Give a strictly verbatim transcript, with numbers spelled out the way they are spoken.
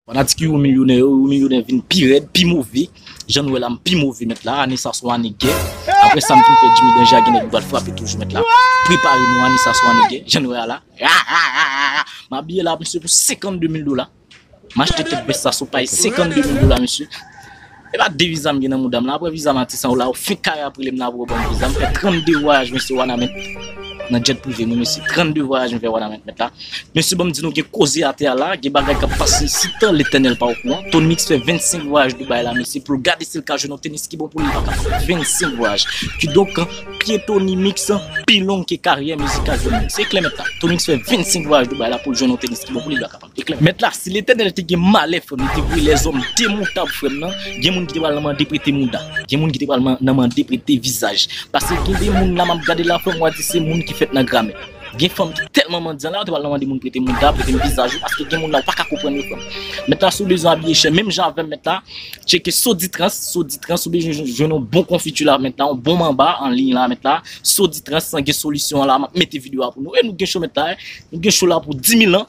Fanatik Youri Milyonè yo, Youri Milyonè vin pi rèd, pi move. Jan nou wè la, m pi move mèt la. Ane sa se yon ane gè. Apre sa, m fin fè Jimmy Danje a gen nèg ki pral frape toujou mèt la. Prepare nou, ane sa se yon ane gè. Jan nou wè a la. M abiye la, mesye, pou senkannde mil dola. M achte tèt bèt sa sou pay senkannde mil dola, mesye. E pa de viza m gen nan mouda m la. Apre viza m ati sa ou la, ou fenk kare ap rele m la pou w ban m viza. M fè trannde vwayaj, mesye, Wanament. Nan jet prive mwen, mesye. Trannde vwayaj m fè Wanament mèt la. Mesye, ban m di nou, gen koze atè a la, gen bagay k ap pase isit, Letènèl pa okouran. Tony Mix fè vennsenk vwayaj Dubai la, mesye, pou l gade si l ka jwenn yon tenis ki bon pou li, li pa kapab. Vennsenk vwayaj. Kidonk, pye Tony Mix pi long ke karyè mizikal Tony Mix. Se klè mèt la. Tony Mix fè vennsenk vwayaj Dubai la pou l jwenn yon tenis ki bon pou li, li pa kapab. E klè. Mèt la, si Letènèl te gen malè, frè m, li te voye lèzòm demontable, frè m, nan, gen moun ki te pral nan mande prete mouda. Gen moun ki te pral man- nan mande prete vizaj. Paske gen de moun la m ap gade la, frè m, w a di se moun ki fèt nan gramè. Gen fanm ki tèlman mandyan la, yo te pral nan mande moun prete mouda, prete m vizaj ou, paske gen moun la w pa ka konprann yo, frè m. Mèt la, si w bezwen abiye chè, menm jan avè m, mèt la, tcheke Soditrans, Soditrans, ou bezwen jwenn yon bon konfiti la, mèt la, yon bon manba an liy la, mèt la, Soditrans, gen solisyon an la, m ap mete videyo a pou nou. E nou gen cho, mèt la, nou gen cho la pou di mil an.